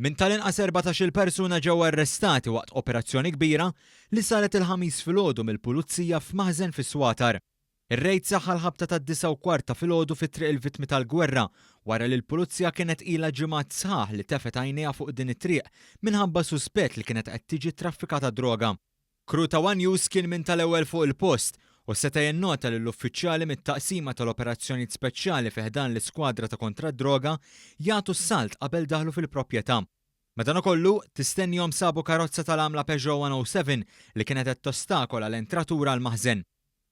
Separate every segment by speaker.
Speaker 1: Minn tal-inqas 14-il persuna ġew arrestati waqt operazzjoni kbira li saret il-Ħamis filgħodu mill-Pulizija f'maħżen fis-Swatar. Ir-rejd seħħ għall-ħabta tad-9:15 ta' filgħodu fi Triq il-Vittmi tal-Gwerra wara li l-Pulizija kienet ilha ġimgħat sħaħ li tefgħet għajnejha fuq din it-triq minħabba suspett li kienet qed tiġi traffikata droga. Crew ta' one News kien minn tal-ewwel fuq il-post u seta' jinnota lill-uffiċjali mit-Taqsima tal-Operazzjonijiet Speċjali fi ħdan l-Iskwadra ta' Kontra d-Droga jagħtu s-salt qabel daħlu fil-proprjetà. Madankollu, tistennihom sabu karozza tal-għamla Peugeot 107 li kienet qed tostakola l-entratura għall-maħżen.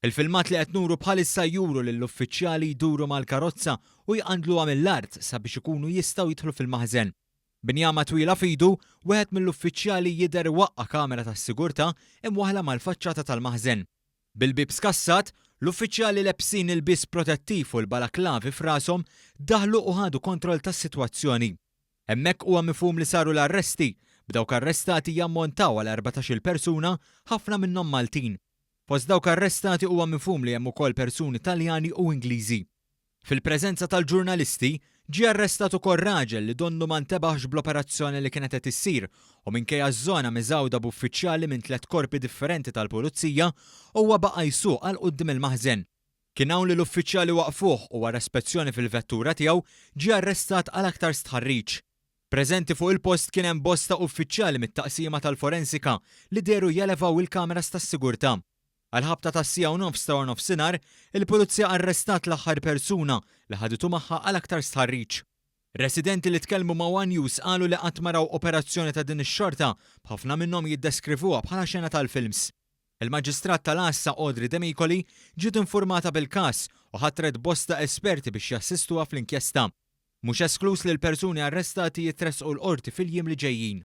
Speaker 1: Il-filmat li qed nuru bħalissa juru lill-uffiċjali jduru mal-karozza u jqandluha mill-art sabiex ikunu jistgħu jidħlu fil-maħżen. B'injama twila f'idu, wieħed mill-uffiċjali jidher iwaqqa' kamera tas-sigurtà imwaħħla mal-faċċata tal-maħżen. Bil-bieb skassat, l-uffiċjali lebsin ilbies protettiv u l-balaklavi f'rashom daħlu u ħadu kontroll tas-sitwazzjoni. Hemmhekk huwa mifhum li saru l-arresti, b'dawk arrestati jammontaw għal 14-il persuna, ħafna minnhom Maltin. Fost dawk arrestati huwa mifhum li hemm ukoll persuni Taljani u Ingliżi. Fil-preżenza tal-ġurnalisti, ġie arrestat ukoll raġel li donnu ma ntebaħx bl-operazzjoni li kienet qed issir u minkejja ż-żona miżgħuda b'uffiċjali minn tlett korpi differenti tal-Pulizija, huwa baqa' jsuq għal quddiem il-maħżen. Kien hawn li l-uffiċjali waqqfuh u wara spezzjoni fil-vettura tiegħu ġie arrestat għal aktar stħarriġ. Preżenti fuq il-post kien hemm bosta uffiċjali mit-taqsima tal-forensika li dehru jelevaw il-kameras tas-sigurtà. Għall-ħabta tas-siegħa u nofs ta' waranofsinhar, il-Pulizija arrestat l-aħħar persuna li ħaditu magħha għal aktar stħarriġ. Residenti li tkellmu ma' one News qalu li qatt ma raw operazzjoni ta' din ix-xorta, b'ħafna minnhom jiddeskrivuha bħala xena tal-films. Il-Maġistrat tal-Għassa Audrey Demicoli ġiet infurmata bil-każ u ħatret bosta esperti biex jassistuha fl-inkjesta. Mhux eskluż li l-persuni arrestati jitressqu l-Qorti fil-jiem li ġejjin.